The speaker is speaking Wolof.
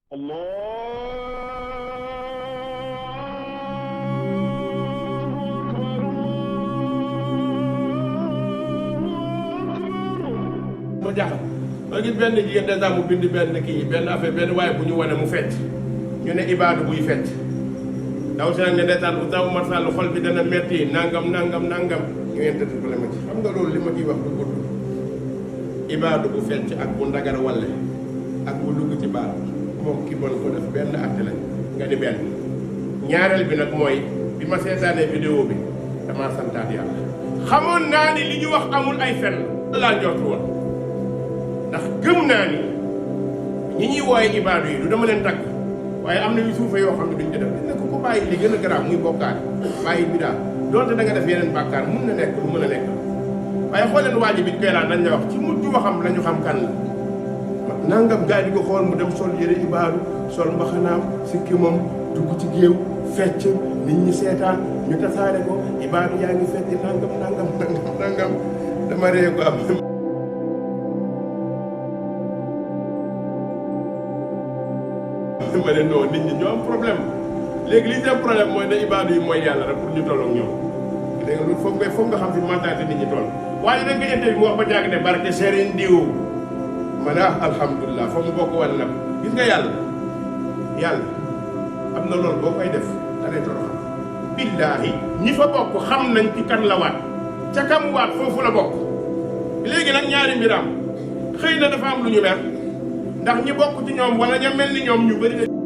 ma jaaxal ma gis benn jigéen dèjà mu bind benn kii benn affaire benn waaye bu ñu wane mu fecc ñu ne ibaadu buy fecc daw si nag ne ndeysaan bu taw Omar Sall xol bi dana metti nangam ñu interpellé ma ci xam nga loolu li ma ciy wax du gudd ibaadu bu fecc ak bu ndagar walle ak bu dugg ci baal moom ki bon ko def benn acte lañ nga ni benn ñaareel bi nag mooy bi ma seetaanee vidéo bi damaa santaat yàlla xamoon naa ni li ñu wax amul ay fen laa njortu woon ndax gëm naa ni ñi ñuy wooye ibaadu yi du dama leen tagg waaye am na yu suufe yoo xam ne duñ ko def dina ko bàyyi li gën a garaaw muy bokkaat bàyyi bidaa donte da nga def yeneen bàkkaar mun na nekk lu mën a nekk waaye xool leen waa ji biñ koy laal dañ la wax ci mujj waxam la ñu xam kan la nangam gaa di ko xool mu dem sol yëre ibaadu sol mbaxanaam sikki moom dugg ci géew fecc nit ñi seetaan ñu tasaare ko ibaadu yaa ngi fecc nangam dama ree ko am ma ne non nit ñi ñoo am problème léegi li ñu am problème mooy ne ibaadu yi mooy yàlla rek pour ñu toll ak ñoom léegi loolu foog nga xam fi mentalité nit ñi toll waaye nag nga interview mu wax ba jàgg ne barke Serigne diw ma ne alhamdulilah foog mu bokk wàll nag gis nga yàlla am na loolu boo koy def da lay toroxal billaahi ñi fa bokk xam nañ ci kan la waat ca kam waat foofu la bokk léegi nag ñaari mbiram xëy na dafa am lu ñu mer ndax ñi bokk ci ñoom wala ña mel ni ñoom ñu bëri